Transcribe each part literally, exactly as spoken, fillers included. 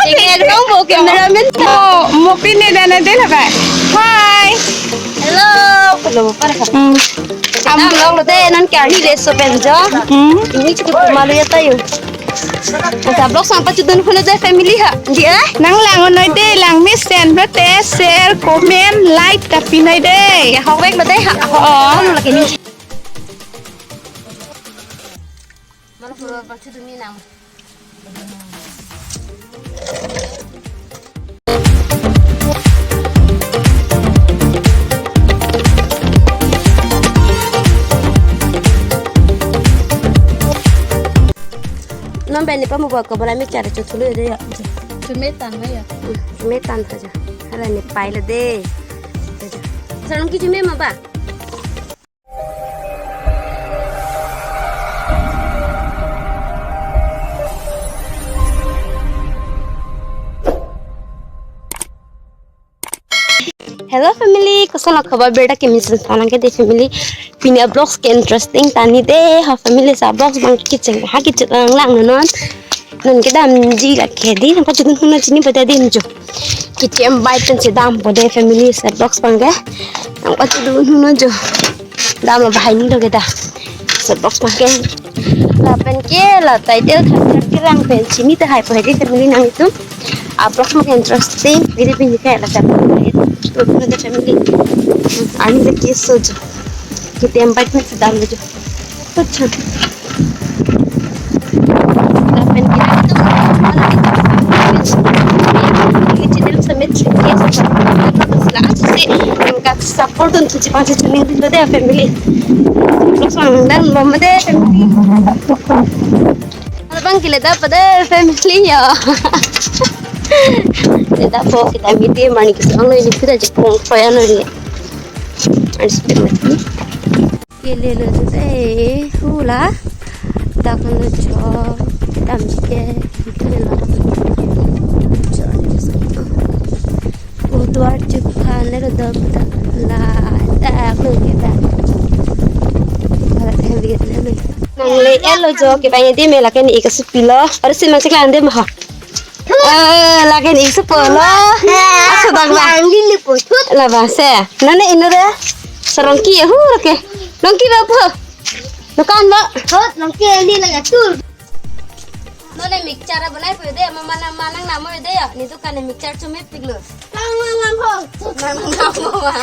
Ini ekdom bo cameraman. Mo, mo pine dana de la ba. Hi. Hello. Hello, para ka. Hmm. Am long lo de non kya ni de so penjo. Hmm. Ini cukup malu ya tayo. Sa vlog sang pachudun huna de family ha. Di eh? Nang lang noi de lang mesen bete share comment like tapi noi de. Ya hawek lo de ha. Oh, lagi ni. Malu pura pachudun ni nang. Non beni pa mo ba ko bala mi char chu thulu de ya. Chume tan ma ya. Chume tan tha ja. Hala ni pai la de. Sarong ki chume ma ba. Hello family, koson lo khobor berta kemesen tanang ke de family. Pini vlogs ke interesting tani de ha family, sa vlogs bang kecheng ha kecheng lang lang non. Non kedamji la ke di nang pachudun huna chini pada din jo. Kechem bai pen si dampo de family, sa vlogs bang ke. Nang pachudun huna jo. Dam lo bahai ni lo ke da. Sa vlogs bang ke. Lapen ke la title thakthak kerang pen chini tahai po he de family nang itum. A vlogs bang ke interesting. Jadi pini ke la sa vlogs bang ke. Tuh, tuh, tuh, family. Ani de ke so jo. Kechem bai pen si dam lo jo. Acha. Lapen kita itu, channel Sumit Sri, ya, sila si nang ka support dun tuji pangsi channel din de family. Terus lang dan mama de family. Abang kile da pada family ya. Kita po kita meeting mani kita orang ini kita jepung koyan ini. Anis pe mati. Kele lo tu te hula. Dak lo cho. Dam ke. Kele lo. Cho ni so. O duar chuk khan le do da la. Dak lo ke da. Hala te vi le lo. Nang le elo jo ke bai di me la ke ni ik si pilo. Aru si ma si klan de ma ha. Eh, lagi ni supo lo. Aso bang bang. Yang di lipo tut. La bang se. Nane ino de. Sarong ki ya hu ke. Long ki ba po. Dukan ba. Tut, long ki ni lagi tur. Nane mixture abang nai po de, mama nang manang namo de ya. Ni dukan ni mixture chume pik lo. Nang nang nang ho. Nang nang namo ba.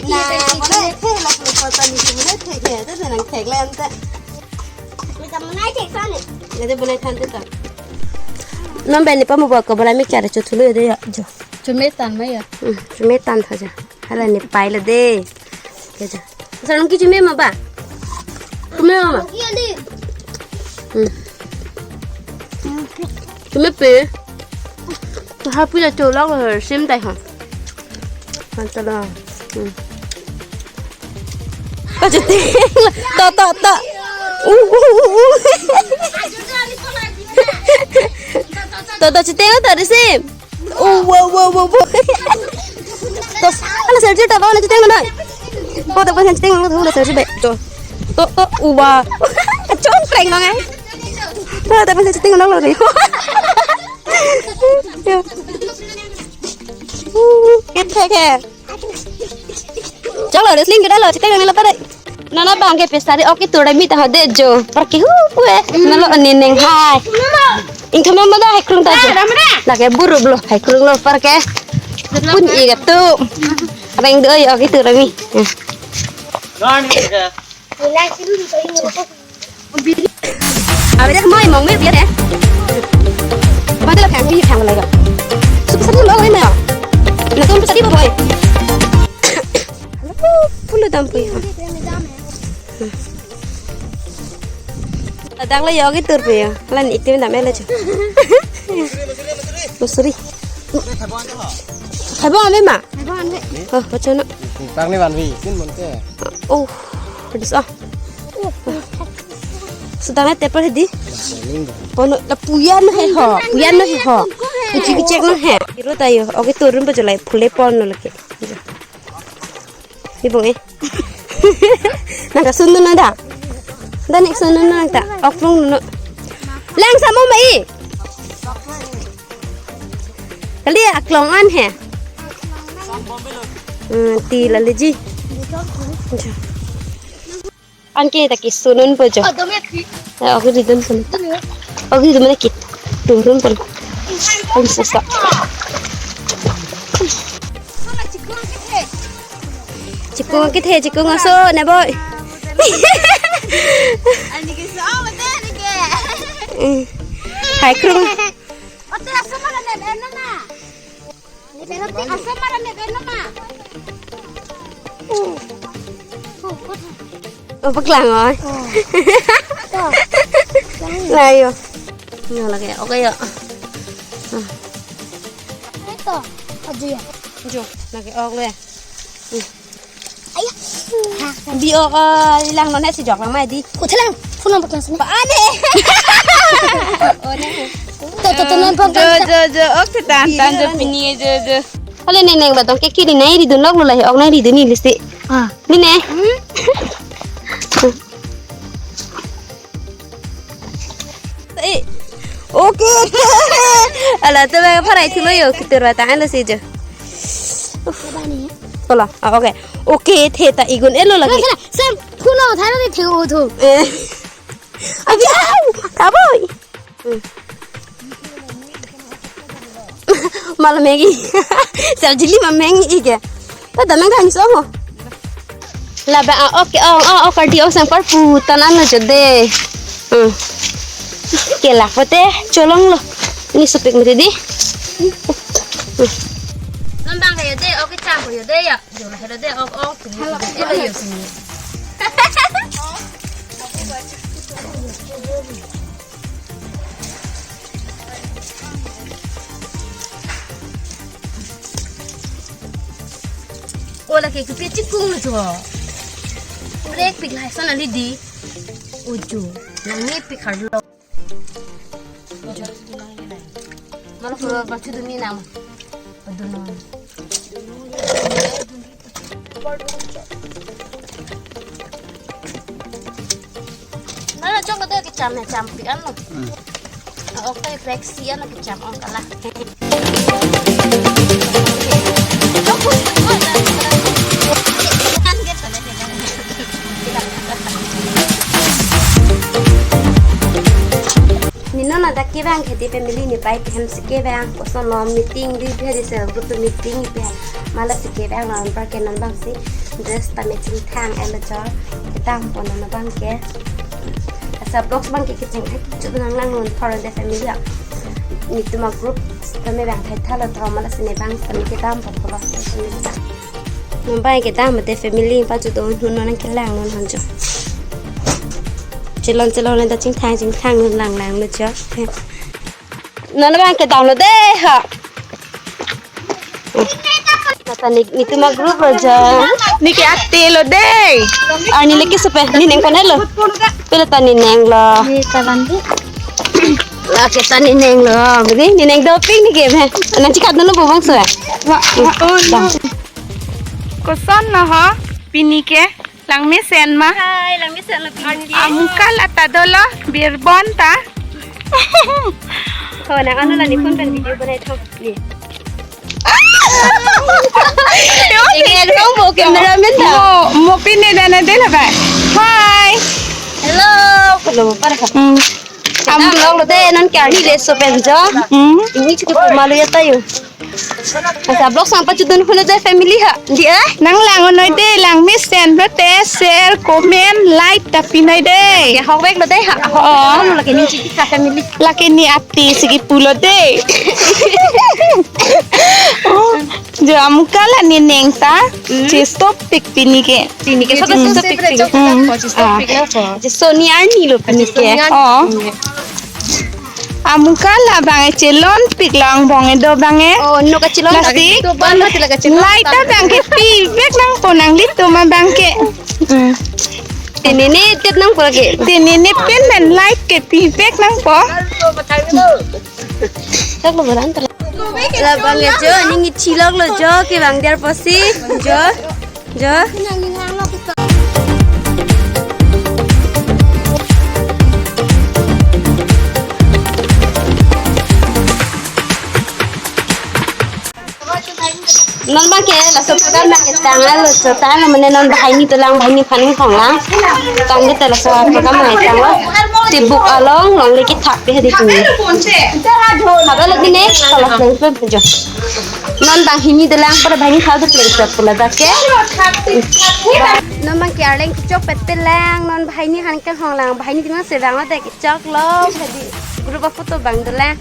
Na, bole thek lo, photo ni bole thek he, to nang thek le ante. Nang de bole than te ta. Non beni pa mo ba ko bala mixture chu thulu de ya jo. Chume tan ma ya. Hmm, chume tan tha ja. Hala ni pai la de. Ke ja. Sarong ki chume ma ba? Chume ma ba? Hmm. Chume pe. To ha pu la cho la sim dai ha. Han ta la. Hmm. To chiteng. To, to, to. Uh, uh, uh, uh. To, to chiteng to de sim. Oh, wow, wow, wow, wow. To, hala serji ta ba na chiteng na. Ko ta ba chiteng na, hala serji be. To, to, to, uwa. Chong preng ngai. To, ta ba chiteng na lo re. Ke, ke, ke. Chalo, wrestling kita lo, chiteng na lo ta de. Nana bang ke pesta de, oke, tu de mi ta de jo. Parke hu, kue. Na lo ni neng hai. Ingthum mada haikrung ta. Ah, ram, ram. Lake buruplo, haikrunglo apar ke. Pun i gatu. Reng do yo gitu rami. Abang dia semua emang mirip ya. Abang dia lah kayak mirip yang lain. Suka satu lo ini ya. Nah, tuh tadi boy. Halo, pulu tampu ya. Adak lo yogi turpi ya. Lan itim dam elo chu. Masuri. Khaibong ave ma? Khaibong ave. Oh, kacana. Tang ni vanvi, sin monte. Oh, pedis ah. Sedang na teper di. Pono la puyan he ho, puyan he ho. Kuci kecek no he. Iru tayo, oke turun pa jolai phule pon no lake. Ibong eh. Nang kasun no nang da. Dan ik sun no nang ta. Ok lung no. Lang samo mai. Kali aklong an he. Hmm, ti la leji. Anke ta kisun un po jo. Oh, dom ya ki. Ya, oke di dun pun. Oke di mana kit. Turun pun. Ang sasa. Chikung kit he, chikung aso ne boy. Ani ke so, oh, betul ni ke. Hmm. Haikrung. Oh, tu aso mana ne, ne na. Ni berarti aso mana ne, ne na. Oh, paklang oi. Oh. Tuh. Layo. Yo lagi, oke ya. Ito, ajo ya. Jo, lagi ok le. Ayah. Bi ok, eh, ilang non si jok lang mai di. Kuthelang, phone number kelang sini. Pa ane. Oh, ne. Tuh, tuh, tuh, non pon. Jo, jo, jo, ok, tan, tan, jo, pini, jo, jo. Hale ne neng batong ke kiri nai ridun lok lo lahi ok nai ridun ni listi. Ah. Ni ne. Hmm? Eh. Oke. Ala tu bang parai thulo yo kitur batang alo si jo. Apa ni? Tola. Ah, oke. Oke, the ta igun elo lagi. Sana, sana. Sam, kuno thana ni the o thu. Eh. Abi, au, kaboi. Hmm. Malam Maggie. Sel jili ma Maggie ike. Pada nang kan so mo. Laba a ok, ok, ok, ok, kardi ok sang par putan an na jode. Hmm. Ke la pote cholong lo. Ni supik mati di. Hmm. Non bang kayo de, ok, chang ko yo de ya. Jo la helo de, ok, ok, tu. Halo. Elo yo sini. Ola ke kepi chikung jo. Break pik lai sana li di. Ojo. Nang ni pik harlo. Ojo. Malah kalau baca dunia nama. Aduh nama. Mana chong ada kecham ya, cham pi ano. Hmm. Oh, okay, peksi ano kecham ong kalah. Ni non adak kevang ke di family ni pai hem si kevang, koson lo meeting di bihari se group meeting pi. Mala si kevang lo anpar ke non bang si dress ta matching thang elo jo. Kedam pon non bang ke. Asa box bang ke kecheng thek chu nang lang non for the family ya. Ni tuma group ta me bang thai thalo tho mala si ne bang ta me kedam pon polo. Mumbai kedam mate family pa chu don hun non kelang non hanjo. Chelon chelon ta chingthang chingthang non lang lang lo jo. Non bang kedam lo de ha. Nata ni, ni tuma group lo jo. Ni ke ate lo de. Ah, ni leke sepe, ni neng kone lo. Pele ta ni neng lo. Ni kalan di. Lake ta ni neng lo. Beri ni neng doping ni ke be. Nang chikat dulu bubang so. Wa, wa, oh, no. Koson lo ho, pini ke, langmesen ma. Hai, langmesen lo pini ke. Amukal ata dolo, birbon ta. Ho, nang ano la ni phone pen video banai tho. Ni. Ini ekdom mo cameraman ta. Mo, mo pine dana de la ba. Hi. Hello. Hello, para ka. Hmm. Am- Dam longlo de, non ke arni le so pen jo. Hmm. Ini cukup malu ya tayo. Asa vlog sang pachudun holo de family ha. Di eh? Nang lang noi de, lang mesen lote, share, comment, like ta pi noi de. Ya hok vek lo de ha. Oh. Hok lo lake ni chiki ka family. Lake ni ati sigi pulo de. Oh, jo amuka la ni neng ta. Hmm. Chestop pik pini ke. Pini ke so Hmm. chestop pik pini. Hmm. Chestop pik na po. Je Soni arni lo pini ke. Soni arni. Oh. Hmm. Amuka la bang e chelon pik lang bong e do bang e. Oh, no kachelon. Plastic. To ban lo tila kachelon. Light ta bang ke pi vek nangpo nanglitum abang ke. Hmm. Tinini tip nangpo lagi. Tinini pin men light ke pi vek nangpo. Chak lo baran tala. La bang e jo, ning ichilok lo jo, ke bang der posi, jo. Jo. Non bang ke laso program bang ke tanglo, so tanglo mane non bahai ni tolang, bahai ni phan ni thong lang. Tang ke laso program bang ke tanglo. Tibuk along longle kethak pe hadi tumi. Haba lo dine, kalau selesai pun jo. Non bang hini dolang pada bahai ni khal do pleng sat pula dak ke. Non bang ke arleng kechok pet pelang, non bahai ni han kehong lang, bahai ni timang sedang lo de kechok lo, hadi group of photo bang dolang.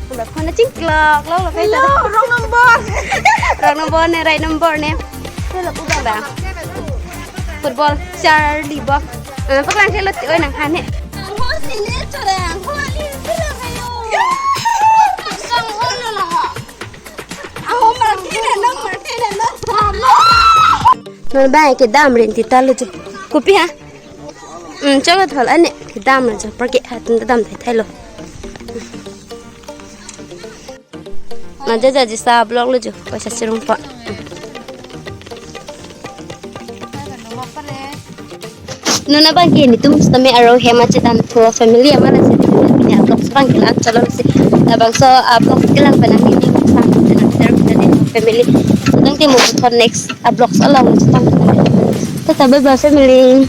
Ba phone chingklok lo lo kai ta. Hello, wrong number. Wrong number ne, right number ne. Hello, ku bang bang. Football, Charlie bo. Eh, paklang thelo ti oi nang han he. Ang hon sini chore, ang hon ali sila kayo. Sang hon lo na ha. Ang hon martin na, nang martin na, nang sama. Non bang ke dam rin ti ta lo jo. Kopi ha? Hmm, chok thol ane ke dam lo jo. Parke hatun dam thai thai lo. Maja jaji sa vlog lo jo, paisa sirung pa. Non abang ke netum sitame aro hem achetan tho family amar ase pini vlog abang ke la chalon si. Labangso vlog ke lang penang ini sang penang ter kita di family. Sedang timo thon next vlog along sang. Tata bye bye family.